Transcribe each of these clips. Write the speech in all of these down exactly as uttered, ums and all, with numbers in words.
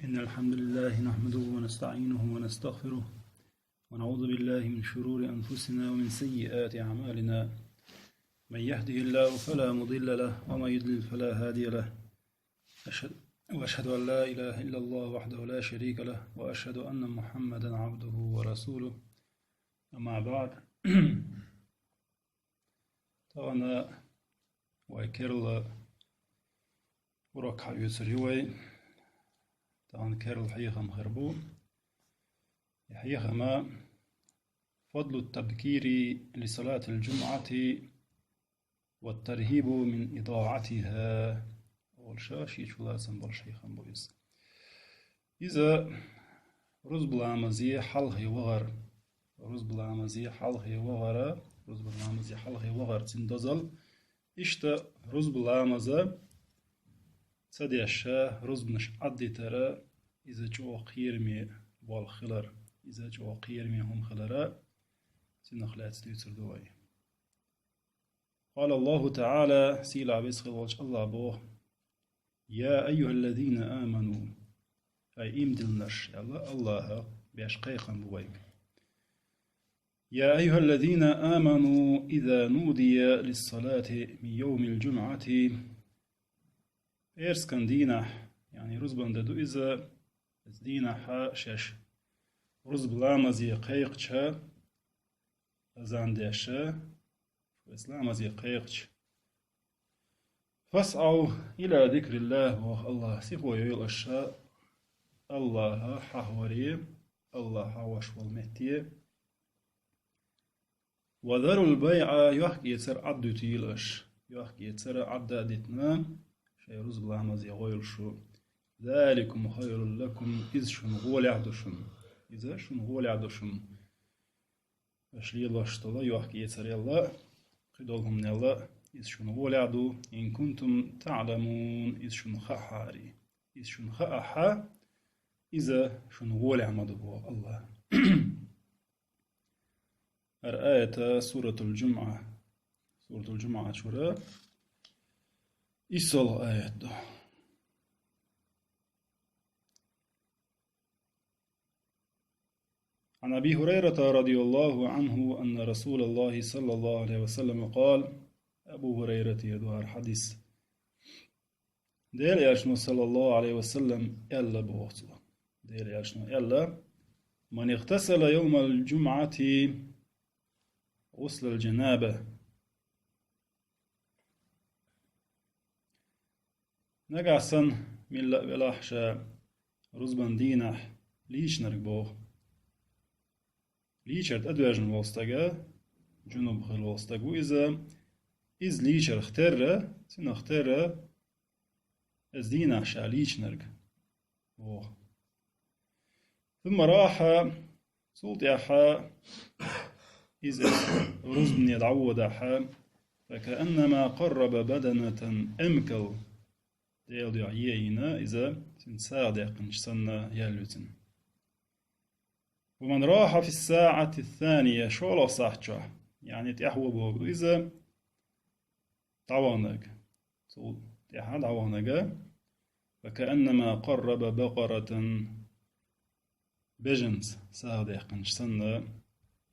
إن الحمد لله نحمده ونستعينه ونستغفره، ونعوذ بالله من شرور أنفسنا ومن سيئات أعمالنا. من يهده الله فلا مضل له، ومن يضلل فلا هادي له. أشهد، وأشهد أن لا إله إلا الله وحده لا شريك له، وأشهد أن محمدا عبده ورسوله. أما بعد. Тахана вай керла урок хьаоьцур ю вай. Тахана керла хьехам хир бу. И хьехама: فضل التبكير لصلاة الجمعة والترهيب من إضاعتها. Олуш ши чулацам болуш хьехам бу иза. Иза рузба ламазе хьалхе вахар, рузба ламазе хьалхе вахара, рузба ламазе хьалхе вахар цуьнан дозал. Иштта рузба ламаза ца деш, рузбанаш Ӏаддитара, иза чӀогӀа кхераме болх хилар, иза чӀогӀа кхераме хӀума хилара, цунах лаьцна дуьйцур ду вай. قال الله تعالى, сийлахь веза хила волчу АллахӀа боху: يا أيها الذين آمنوا, хӀай ийман диллинарш, аьлла АллахӀа, беш кхайкхам бу вайга. يا أيها الذين آمنوا إذا نودي للصلاة من يوم الجمعة. ПӀераскан дийнахь, яъни рузбан де ду иза, иза дийнахь шаьш рузба ламазе кхайкхича, азан деш, шаьш ламазе кхайкхича. فاسعوا إلى ذكر الله, боху АллахӀа, сихо йойла аша АллахӀа хьахоре, АллахӀ хьахош волу метте. وذروا البيع, йохк-эцар Ӏаддуьтийла аша. Йохк-эцар Ӏадда а дитина, шайн рузба ламазе гӀойла шу. ذلكم خير لكم, иза шуна гӀолехь ду шуна. Иза шуна гӀолехь ду шуна. Аша лелош долу йохк-эцарел а, кхидолу хӀуманел а, иза шуна гӀолехь ду, إن كنتم تعلمون, иза шуна хаахьара. Иза шуна хаахь, иза шуна гӀолехь ма ду, боху АллахӀа. ХӀара аят Суратул Джумъа, Суратул Джумъа чура иссалгӀа аят ду. عن أبي هريرة رضي الله عنه أن رسول الله صلى الله عليه وسلم قال, Абу ХӀурайратера ду хӀара хьадис. Делан Элчано, саллаллаху Ӏалайхи ва саллам, аьлла боху цо. Делан Элчано аьлла: من اغتسل يوم الجمعة غسل الجنابة. Нагахь санна милла а велахь, ша рузбан дийнахь лийчинарг боху. Лийчар тӀедоьжна волу стага, джунуб хилла волу стаг ву иза, иза лийчарх терра, цунах терра, иза дийнахь ша лийчинарг боху. ثم راح, цул тӀаьхьа иза рузбане дӀаводахь, فكأنما قرب بدنة, эмкал Делан дуьхьа йийна, иза цуьнан сагӀа даьккхинчу санна ял ю цуьнан. ومن راح في الساعة الثانية, шолгӀа сахьт чохь, яъни тӀаьхьо бохург ду иза, дӀаваханарг, цул тӀаьхьа дӀаваханарг, فكأنما قرب بقرة, бежанца сагӀа даьккхинчу санна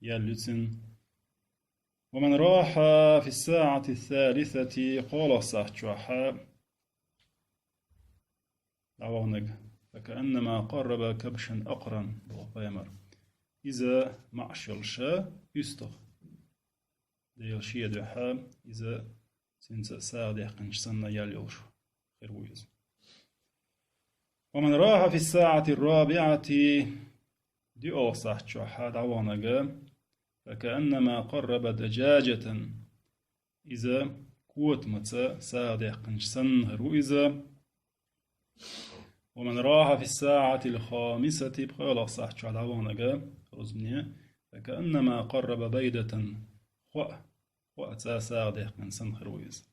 ял ю цуьнан. ومن راح في الساعة الثالثة, кхоалгӀа сахьт чохь дӀаваханарг, فكأنما قرب كبشا أقرا, боху пайхамара. Иза маӀаш йолуш уьстагӀ, Делан шен дуьхьа, иза цуьнца сагӀа даьккхинчу санна ял йолуш хир ву иза. ومن راح في الساعة الرابعة, диъалгӀа сахьт чохь дӀаваханарг, فكأنما قرب دجاجة, иза котамца сагӀа даьккхинчу санна хир ву иза. ومن راح في الساعة الخامسة, пхоьалгӀа сахьт чохь дӀаваханарг рузбане, فكأنما قرب بيضة, хоа, хоаца сагӀа даьккхина санна хир ву иза.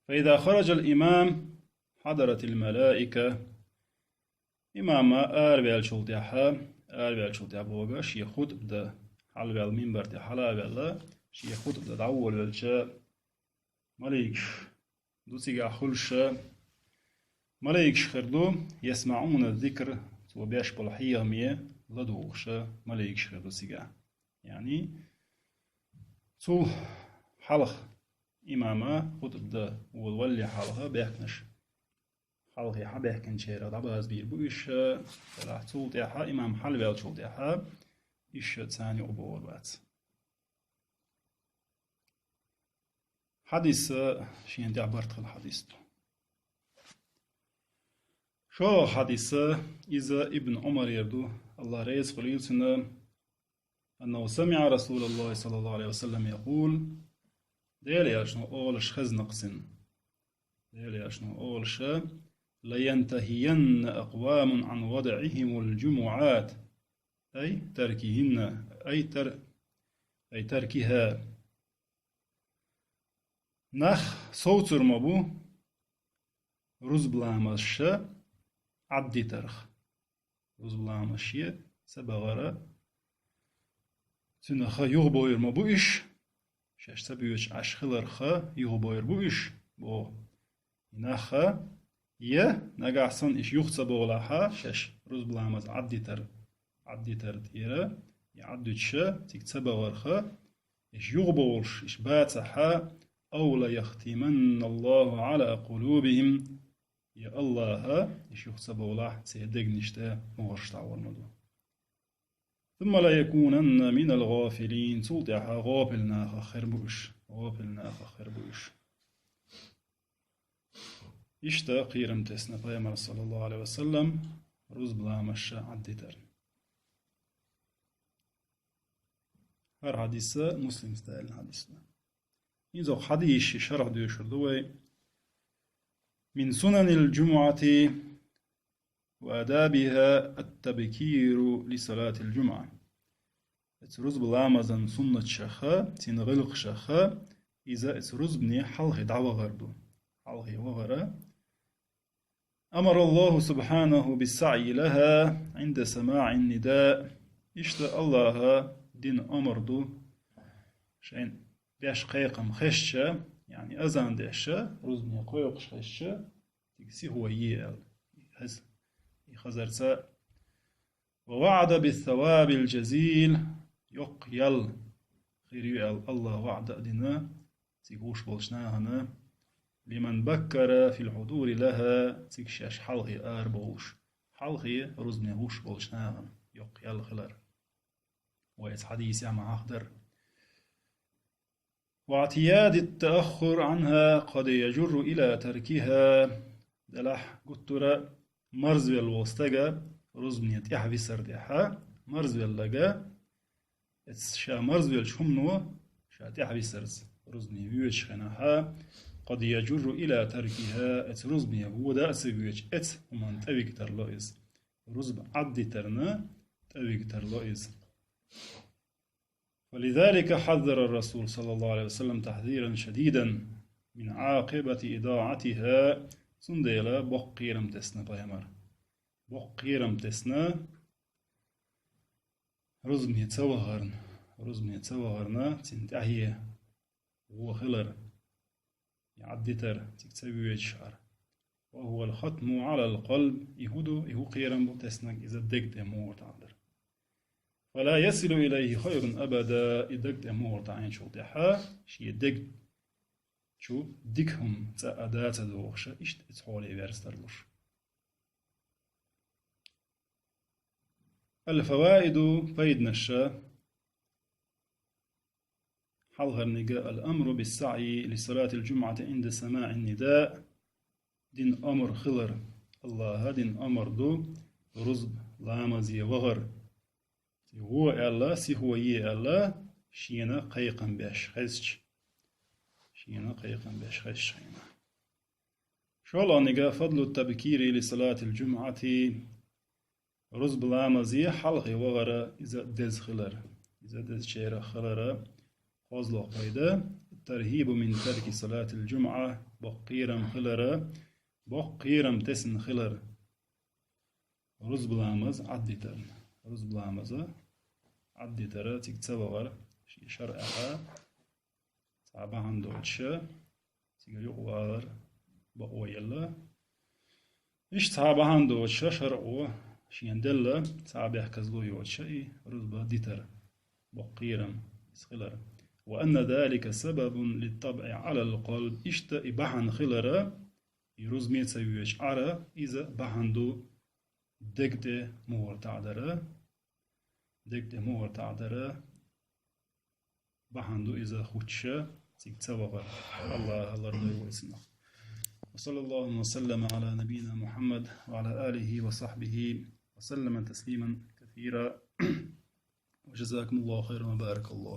فإذا خرج الإمام حضرت الملائكة, имам араваьллачул тӀаьхьа, араваьллачул тӀаьхьа боху, шен хутба дан, хьалаваьлла, минбар тӀе хьала а ваьлла, шен хутба дан дӀаволавелча, маликаш ду цигахь хуьлуш, Малайкаш хир ду, يسمعون الذكر, цо беш болу хьехаме ладугӀуша малайкаш хир ду цигахь. Яъни, цул хьалха имама хутӀба дан волавалале хьалха баьхкинарш, хьалхе хьабаьхкинчарах дӀабазбийр бу уьш, делахь цул тӀаьхьа, имам хьалаваьллачул тӀаьхьа, уьш царна юкъа богӀур бац. Хьадис, шена тӀехь барт хилла хьадис ду. ШолгӀа хьадис, иза Ибн Ӏумарера ду, АллахӀ реза хуьлийла цунна, أنه سمع رسول الله صلى الله عليه وسلم يقول, Делан Элчано олуш хезна-кх цунна. Делан Элчано олуш: لينتهين أقوام عن ودعهم الجمعات, أي تركهن, أي تر-, أي تركها. Нах совцур ма бу рузба ламазаш Ӏаддитарх. Рузба ламазаш ца бахара, цунах юхабовр ма бу уьш, шаьш ца боьдуш Ӏаш хиларх юхабовр бу уьш, боху. И нах, я нагахь санна уьш юха ца бовлахь, шаьш рузба ламаз Ӏаддитар, Ӏаддитар тӀера, и Ӏаддуьтуш, цига ца бахарх, уьш юхабовлуш, уьш бацахь, أو ليختمن الله على قلوبهم, я АллахӀа, уьш юха ца бовлахь, церан дегнаш тӀе могӀарш дӀагӀур ма ду. ثم ليكونن من الغافلين, цул тӀаьхьа гӀопил нахах хир бу уьш, гӀопил нахах хир бу уьш. Иштта кхерам тесна Пайхамара, саллаллаху Ӏалайхи ва саллам, рузба ламазаш Ӏаддитар. ХӀара хьадис Муслима стаьллина хьадис ду. Иза хьадисашка шархь доьшур ду вай. من سنن الجمعة وآدابها التبكير لصلاة الجمعة. Эцу рузба ламазан суннаташха, цуьнан гӀиллакхашха, иза эцу рузбане хьалхе дӀавахар ду. Хьалхе вахара. أمر الله سبحانه بالسعي لها عند سماع النداء. Иштта АллахӀа дина омар ду, шайна беш кхайкхам хезча, яъни азан деш, рузбане кхойкхуш хезча, цига сихо е аьлла. Хьес-, и хазарца. ووعد بالثواب الجزيل, йоккха ял хир ю аьлла, АллахӀа ваӀда а дина, цига гӀуш болчу нахана, لمن بكر في الحضور لها, цига шаьш хьалхе арабовлуш, хьалхе рузбане гӀуш болчу нахана йоккха ял хилар. Вай эцу хьадисехь ма хьахдар. واعتياد التأخر عنها قد يجر إلى تركها. Делахь гуттара марзвелла волу стага рузбане тӀаьхьа висар тӀехьа, марзвелларг, эцу ша марзвеллачу хӀумано ша тӀаьхьа висарца, рузбане воьдучу хенахь, قد يجر إلى تركها, эцу рузбане вода а ца воьдуш, эцу хӀуманна тӀевига тарло иза. Рузба Ӏаддитарна тӀевига тарло иза. ولذلك حذر الرسول صلى الله عليه وسلم تحذيرا شديدا من عاقبة إضاعتها. Цундела боккха кхерам тесна Пайхамара. Боккха кхерам тесна рузбане ца вахарна, рузбане ца вахарна, цуьнан тӀаьхье вон хилар. И Ӏаддитар, цига ца воьдуш хӀара. وهو الختم على القلب. И хӀун ду, и хӀун кхерам бу теснарг, иза дег тӀе мухӀар таӀандар. فلا يصل إليه خير أبدا. И дег тӀе мухӀар таӀийначул тӀаьхьа, шен дег чу дика хӀума цкъа а дан ца догӀуш, иштта эцу хьоле верстарлуш. الفوائد, пайданаш. Хьалхарниг: الأمر بالسعي لصلاة الجمعة عند سماع النداء. Дина омар хилар, АллахӀа дина омар ду рузба ламазе вахар. ГӀо аьлла, сихо е аьлла, шена кхайкхам беш хезча. Шена кхайкхам беш хезча хьайна. ШолгӀаниг: فضل التبكير لصلاة الجمعة. Рузба ламазе хьалхе вахара иза деза хилар. Иза дезачарах хилара кхозлагӀа пайда: الترهيب من ترك صلاة الجمعة, боккха кхерам хилара, боккха кхерам тесна хилар. Рузба ламаз Ӏаддитарна. Рузба ламаза Ӏаддитара, цига ца вахар, шен шарӀехь цхьа бахьана доцуш, цига юкъавалар бакъо елла. Иштта цхьа бахьана доцуша шарӀо шена делла, цхьа бехказло йоцуша и рузба дитар, боккха кхерам иза хилар. وأن ذلك سبب للطبع على القلب. Иштта и бахьана хилара, и рузбане ца воьдуш Ӏара, иза бахьана ду дега тӀе мухӀар таӀадара, дега тӀе мухӀар таӀадара, бахьана ду иза хӀуттуша, цига ца вахар. АллахӀа лардойла вай цунах. وصلى الله وسلم على نبينا محمد وعلى آله وصحبه وسلم تسليما كثيرا. وجزاكم الله خيرا وبارك الله